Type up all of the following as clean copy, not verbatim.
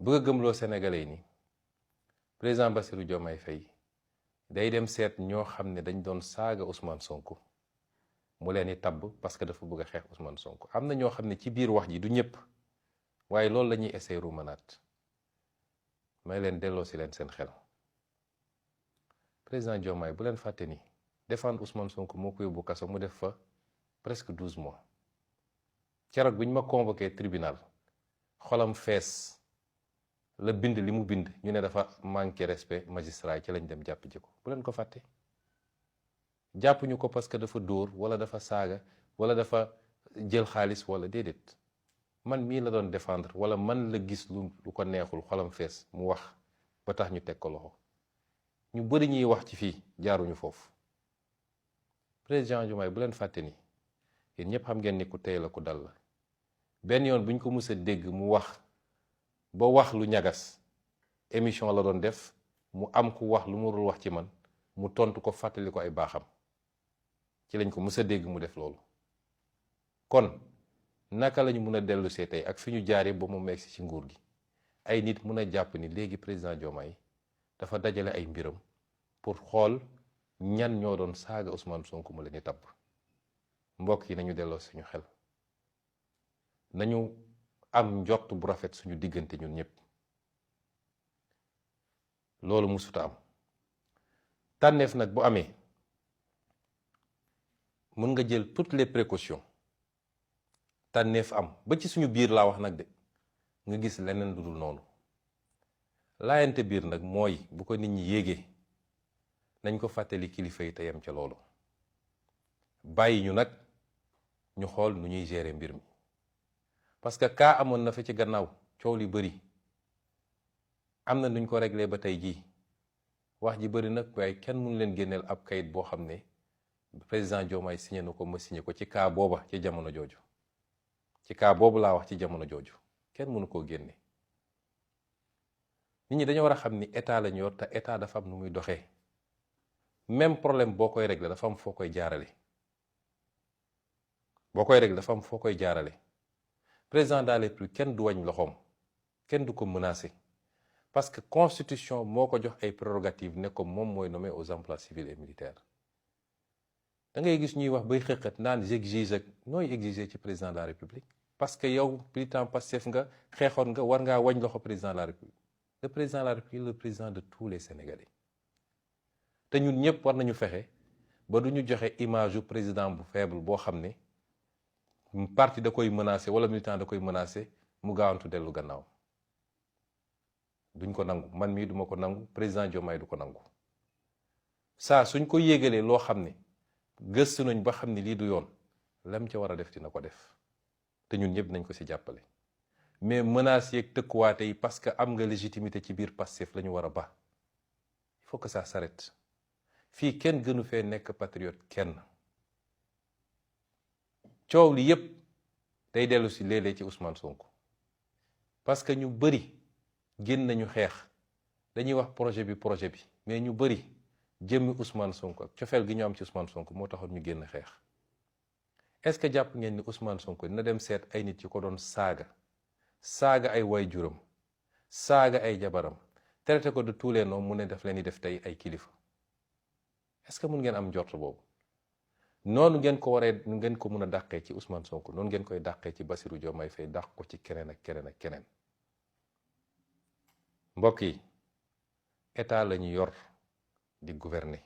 bëgg a gëmloo sénégalais yi ni président Bassirou Diomaye Faye day dem seet ñoo xam ne dañ doon saaga Ousmane Sonko mu leen di tabb parce que dafa bëgg a xeex Ousmane Sonko. am na ñoo xam ne ci biir wax ji du ñëpp waaye loolu la ñuy essayer ruumanaat may leen delloo si leen seen xel. président Diomaye bu leen fàtte ni défendre Ousmane Sonko moo ko yóbbu kaso mu def fa presque 12 mois keroog bi ñu ma convoqué tribunal xolam fees la bind li mu bind ñu ne dafa manqué respect magistrat ci lañ dem jàpp ji ko. bu leen ko fàtte jàppuñu ko parce que dafa dóor wala dafa saaga wala dafa jël xaalis wala déedéet man mii la doon défendre wala man la gis lu ko neexul xolam fees mu wax ba tax ñu teg ko loxo. ñu bëri ñuy wax ci fii jaaruñu foofu. président Diomaye bu leen fàtte ni yéen ñëpp xam ngeen ni ku tey la ku dal la benn yoon bu ñu ko mës a dégg mu wax ba wax lu ñagas émission la doon def mu am ku wax lu mu warul wax ci man mu tontu ko fàttali ko ay baaxam ci lañ ko mës a dégg mu def loolu. kon naka lañu mën a dellu see tey ak fi ñu jaaree ba mu megsi ci nguur gi ay nit mën a jàpp ni léegi président Diomaye dafa dajale ay mbiram pour xool ñan ñoo doon saaga Ousmane Sonko mu leen di tabb. mbokk yi nañu delloo suñu xel nañu am njort bu rafet suñu diggante ñun ñëpp. loolu musuta am tànneef nag bu amee mën nga jël toutes les précautions tànneef am ba ci suñu biir laa wax nag de nga gis leneen lu dul noonu. laayante biir nag mooy bu ko nit ñi yéegee nañ ko fàttali kilifa yi te yem ca loolu bàyyi ñu nag ñu xool nu ñuy gérer mbir mi parce que kaa amoon na fa ci gannaaw coow li bëri am na nuñ ko réglé ba tey jii wax ji bëri nag waaye kenn mënu leen génneel ab kayit boo xam ne président Diomaye signé na ko ma signé ko ci kaa booba ci jamono jooju ci kaa boobu laa wax ci jamono jooju kenn mënu koo génne. nit ñi dañoo war a xam ni état lañu yor te état dafa am nu muy doxee même problème boo koy régler dafa am foo koy jaarale président de la République kenn du wañ loxoom kenn du ko menacer parce que constitution moo ko jox ay prérogatives ne ko moom mooy nommé aux emplois civils et militaires. da ngay gis ñuy wax bay xëqat naan j'exige ak nooy exiger ci président de la République parce que yow militant Pastef nga xeexoon nga war ngaa wañ loxo président de la République. le président de la République le président de tous les Sénégalais te ñun ñëpp war nañu fexe ba du ñu joxe image yu président bu faible boo xam ne parti da koy menacé wala militant da koy menacé mu gaawantu dellu gannaaw. duñ ko nangu man mii duma ko nangu président Diomaye du ko nangu. saa suñ ko yégalee loo xam ne gëstu nañ ba xam ne lii du yoon lam ca war a def dina ko def te ñun ñëpp nañ ko ci jàppale. mais menaces yeeg tëkkuwaate yi parce que am nga légitimité ci biir Pastef la ñu war a ba. il faut que ça s'arrête. fii kenn gënu fee nekk patriote kenn. coow li yépp day dellu si léeg-léeg ci Ousmane Sonko parce que ñu bëri génn nañu xeex dañuy wax projet bi mais ñu bëri jëmmi Ousmane Sonko ak cofeel gi ñu am ci Ousmane Sonko moo taxoon ñu génn xeex. est-ce que jàpp ngeen ni Ousmane Sonko dina dem seet ay nit yu ko doon saaga ay waajuram saaga ay jabaram traité ko de tous les noms mu ne def leen di def tey ay kilifa? est-ce que mun ngeen am njort boobu? noonu ngeen ko waree ngeen ko mun a dàqee ci Ousmane Sonko noonu ngeen koy dàqee ci Bassirou Diomaye Faye dàq ko ci keneen ak keneen ak keneen. mbokk yi état la ñu yor di gouverner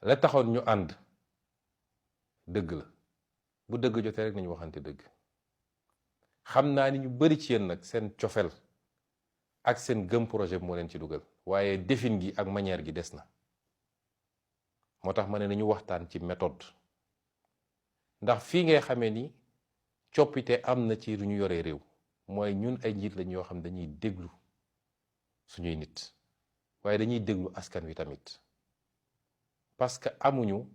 la taxoon ñu ànd dëgg la bu dëgg jotee rek nañu waxante dëgg. xam naa ni ñu bari ci yéen nag seen cofeel ak seen gëm projet bi moo leen ci dugal waaye defin gi ak manière gi des na. moo tax ma ne nañu waxtaan ci méthode ndax fii ngay xamee ni coppite am na ci lu ñu yoree réew mooy ñun ay njiit lañ yoo xam dañuy déglu suñuy nit waaye dañuy déglu askan wi tamit parce que amuñu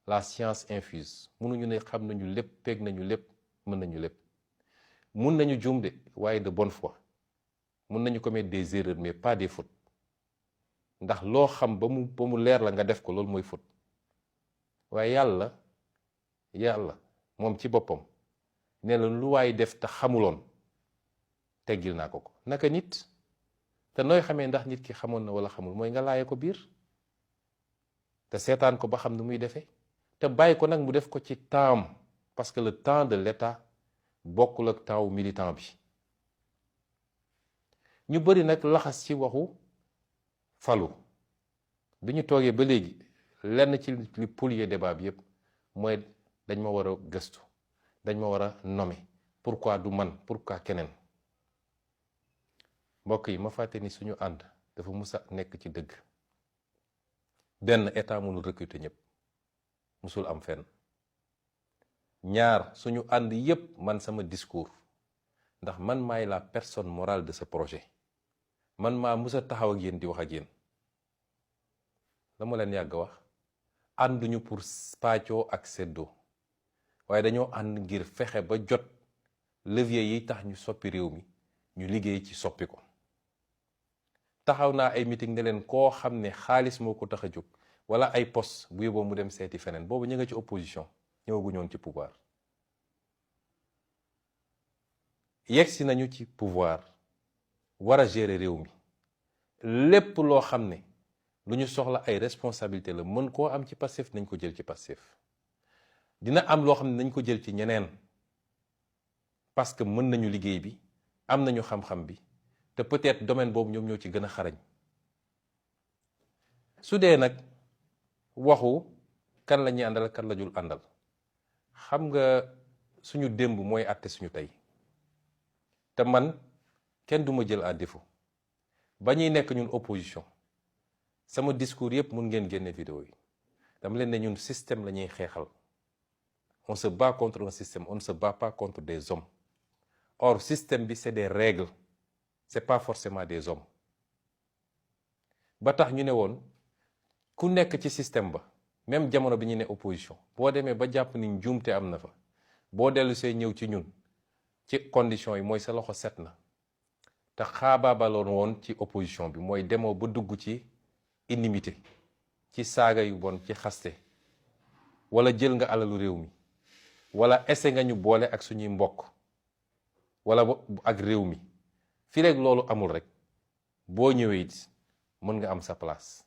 la science infuse mënuñu ne xam nañu lépp peeg nañu lépp mën nañu lépp. mun nañu juum de waaye de bonne foi mun nañu commettre des erreurs mais pas des fautes ndax loo xam ba mu leer la nga def ko loolu mooy faute waaye yàlla moom ci boppam nee na lu waay def te xamuloon teggil naa ko naka nit. te nooy xamee ndax nit ki xamoon na wala xamul mooy nga laaye ko biir te seetaan ko ba xam nu muy defee te bàyyi ko nag mu def ko ci temps parce que le temps de l'État bokkul ak temps militant bi. ñu bëri nag laxas ci waxu falu bi ñu toogee ba léegi lenn ci li polier débat bi yépp mooy dañ ma war a gëstu dañ ma war a nommer pourquoi du man pourquoi keneen. mbokk yi ma fàtte ni suñu ànd dafa musa nekk ci dëgg. benn état mënul recruter ñëpp musul am fenn. ñaar suñu ànd yépp man sama discours ndax man maay la personne morale de ce projet man maa musa taxaw ak yéen di wax ak yéen la ma leen yàgg wax ànduñu pour pàccoo ak seddoo waaye dañoo ànd ngir fexe ba jot levier yi tax ñu soppi réew mi ñu liggéey ci soppi ko. taxaw naa ay meeting ne leen koo xam ne xaalis moo ko tax a jóg wala ay poste bu yóbboo mu dem seeti feneen boobu ñu nga ci opposition ñëwaguñoon ci pouvoir. yegsi nañu ci pouvoir war a gérer réew mi lépp loo xam ne lu ñu soxla ay responsabilité la mën koo am ci Pastef nañ ko jël ci Pastef. dina am loo xam ne nañ ko jël ci ñeneen parce que mën nañu liggéey bi am nañu xam-xam bi te peut-être domaine boobu ñoom ñoo ci gën a xarañ. su dee nag waxu kan la ñuy àndal kan la jul àndal xam nga suñu démb mooy àtte suñu tey te man kenn duma jël à défaut ba ñuy nekk ñun opposition sama discours yépp mun ngeen génne vidéo yi dama leen ne ñun système la ñuy xeexal. on se bat contre un système on ne se bat pas contre des hommes. or système bi c'est des règles c'est pas forcément des hommes. ba tax ñu ne woon ku nekk ci système ba même jamono bi ñu ne opposition boo demee ba jàpp ni njuumte am na fa boo dellu see ñëw ci ñun ci conditions yi mooy sa loxo set na te xaabaabaloon woon ci opposition bi mooy demoo ba dugg ci inimité ci saaga yu bon ci xaste wala jël nga alalu réew mi wala ese nga ñu boole ak suñuy mbokk wala ak réew mi fii rek loolu amul rek boo ñëwee it mën nga am sa place